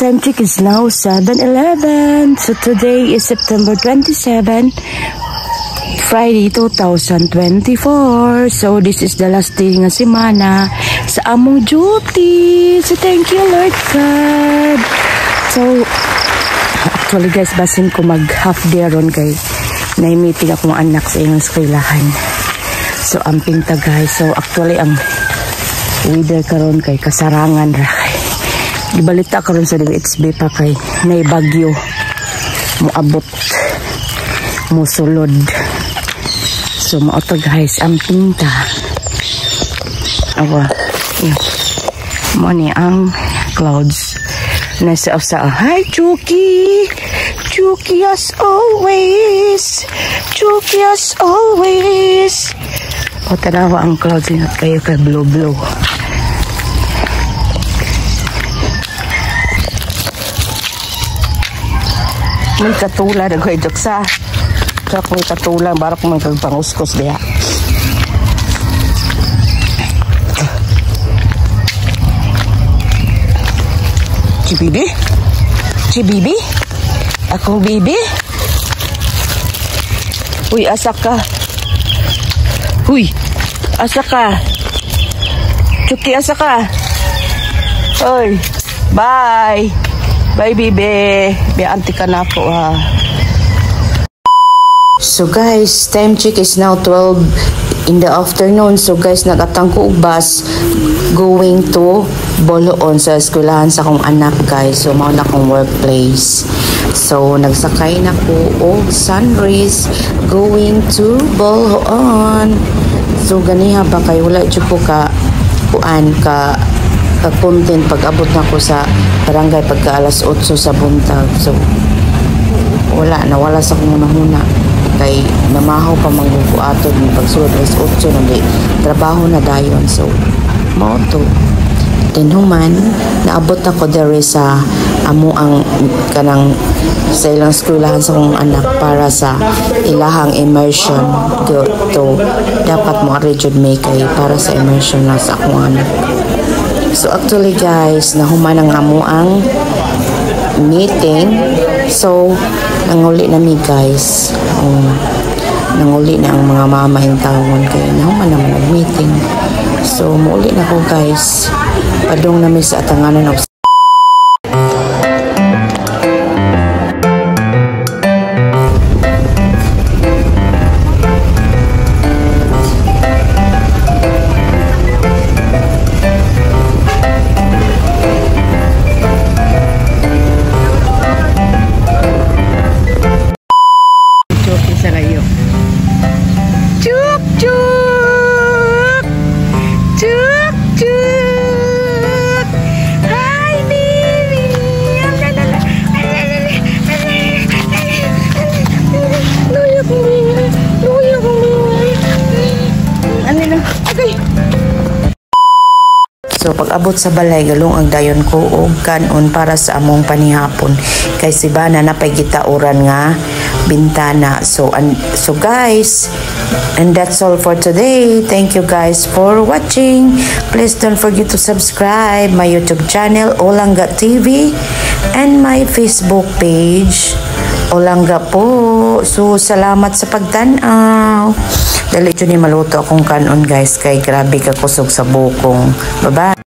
Time check is now 7:11. So today is September 27, Friday 2024. So this is the last day nga semana sa among duty. So thank you, Lord God. So actually guys, basin ko mag half day ron kay na meeting akong anak sa iyang eskwelahan. So amping ta, guys. So actually ang weather karon kay kasarangan ra kay. Gibalita karon sa DHB pa kay nay bagyo moabot, mosulod. So mao to, guys, amping ta. Awa. Yeah. Mo ni ang clouds. Nasa sa. Hi, Chucky. Chucky as always. Chucky as always. O tanawa ang clouds, ingat kayo kay blue blue. May katula na ko sa. Tsak may katula barak man kag panguskos diha. Chibibi? Chibibi? Akong bibi? Uy, asa ka? Uy, asa ka? Chucky, asa ka? Oy, bye. Bye, bibi. Bianti ka na po, ha. So guys, time check is now 12 in the afternoon. So guys, nagatang ko og bus going to Bolhoon sa eskwelahan sa akong anak, guys. So mao na akong workplace. So nagsakay na ko og Sunrise going to Bolhoon. So ganiha ba kay wala jud ko ka kuan ka content pag abot na ko sa barangay pagka alas 8 sa buntag. So wala na, wala sa akong hunahuna kay namahaw pa man ko atod ni pagsulod alas 8 na di trabaho na dayon. So mao to. Then human naabot ako dere sa amo ang kanang sa ilang eskwelahan sa akong anak para sa ilahang immersion go to. Dapat mo ari jud may kay para sa immersion na sa akong anak. So actually guys, nahuman ang amo ang meeting. So nanguli na mi, guys. Nanguli na ang mga mama yung tawon kay nahuman naman ang meeting. So muuli na ko, guys. Padung na mi sa atanganan og Chucky sa layo. Chuk chuk! Chuk chuk! Hi, baby! Luya kong baby! Luya kong baby! Ano na? Agay! So pag abot sa balay, galung ang dayon ko og kanon para sa among panihapon. Kay si Bana napay gitauran nga bintana. So guys, and that's all for today. Thank you guys for watching. Please don't forget to subscribe my YouTube channel Olangga TV and my Facebook page Olangga po. So salamat sa pagtan-aw. Dali jud ni maluto akong kanon, guys, kay grabe ka kusog sa bukong. Bye-bye.